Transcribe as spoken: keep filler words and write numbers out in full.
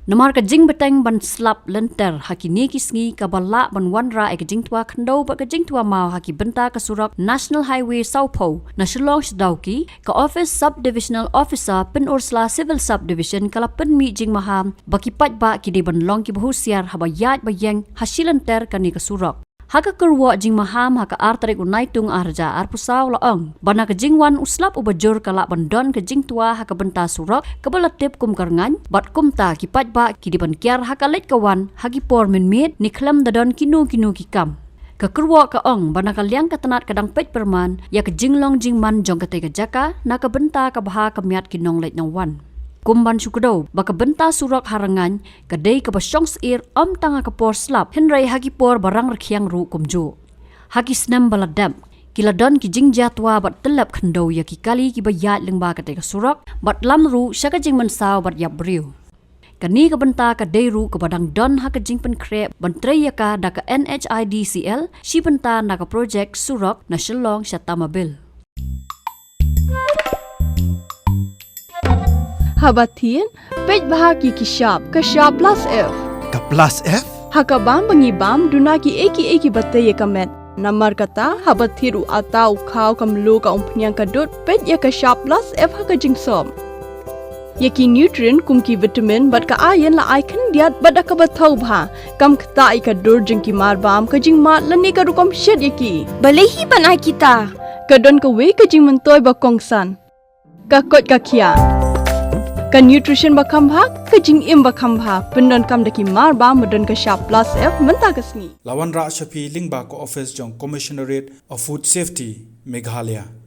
Namar ka jingbteng ban slap lynter ha kine ki sngi kaba lah ban wanrah ïa ka jingtwa khyndew bad ka jingtwa maw ha ki bynta ka surok National Highway sawphew na Shillong sha Dawki, ka Office Sub-Divisional Officer Pynursla Civil Sub-Division ka la pynmih jingmaham ba ki paidbah ki dei ban long kiba husiar haba ïaid ba ïeng ha shi lynter kane ka surok. Ha ka kyrwoh jingmaham ha ka ar tarik u Naitung ar hajar arphew saw la ong ba na ka jingwan u slap uba jur ka lah ban don ka jingtwa ha ka bynta surok kaba la tip kum ka rngaiñ bad kumta ki paidbah ki dei ban kiar ha ka leit ka wan ha ki por mynmiet ne khlem da don kino kino ki kam. Ka kyrwoh ka ong ba na ka liang ka tnat ka dang peit pyrman ïa ka jinglong jingman jong katei ka jaka na ka bynta ka bha ka miat ki nongleit nongwan. Kum ban shu kdew ba ka bynta surok ha rngaiñ ka dei kaba shong syier ym tang ha ka por slap hynrei ha ki por ba rang rkhiang ruh kumjuh. Ha ki snem ba la dep ki la don ki jingjia twa bad tyllep khyndew ïa ki kali kiba ïaid lyngba katei ka surok bad lam ruh sha ka jingmynsaw bad ïap briew. Kane ka bynta ka dei ruh kaba dang don ha ka jingpynkhreh ban trei ïa ka da ka N H I D C L shi bynta na ka projek surok na Shillong sha Tamabil. Haba thied, peit bha ki ki shap, ka shap plus F. Ka plus F? Ha ka bam ba ngi bam, duna ki ei ki ei kiba tei ïa ka met. Namar kata, haba thied u atta, u khaw, ka mluh, ka umphniang, ka dud, peit ïa ka shap plus F ha ka jingsop. Ïa ki nutrient kum ki vitamin bad ka iron la ai khyndiat bad da kaba thaw bha. Kam ktah ïa ka dur jong ki mar bam, ka jingmad lane ka rukom shet ïa ki. Balei hi ban ai kita? Ka don kawei ka jingmyntoi ba kongsan. Ka koit ka khiah. Ka nutrition ba kham bha, ka jingim ba kham bha. Pyndonkam da ki mar bam ba don ka shap plus F mynta ka sngi. La wanrah sha phi lyngba ka office jong Commissionerate of Food Safety, Meghalaya.